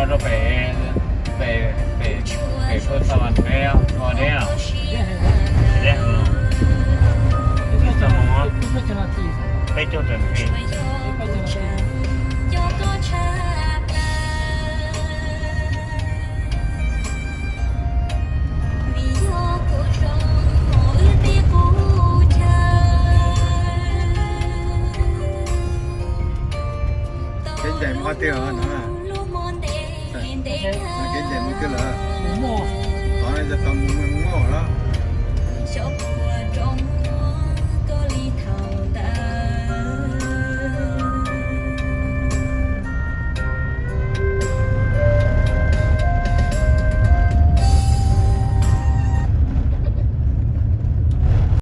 Rau pem, pem, pem, pem Phu Tho Npe, Npo Deb os. Deb heev. Txog mus peb caug rau pem. Kev ncaim mus qhov twg no? Kev ncaim mus twg lawm? Tod no yog tau mus Muaj Muaj lawm.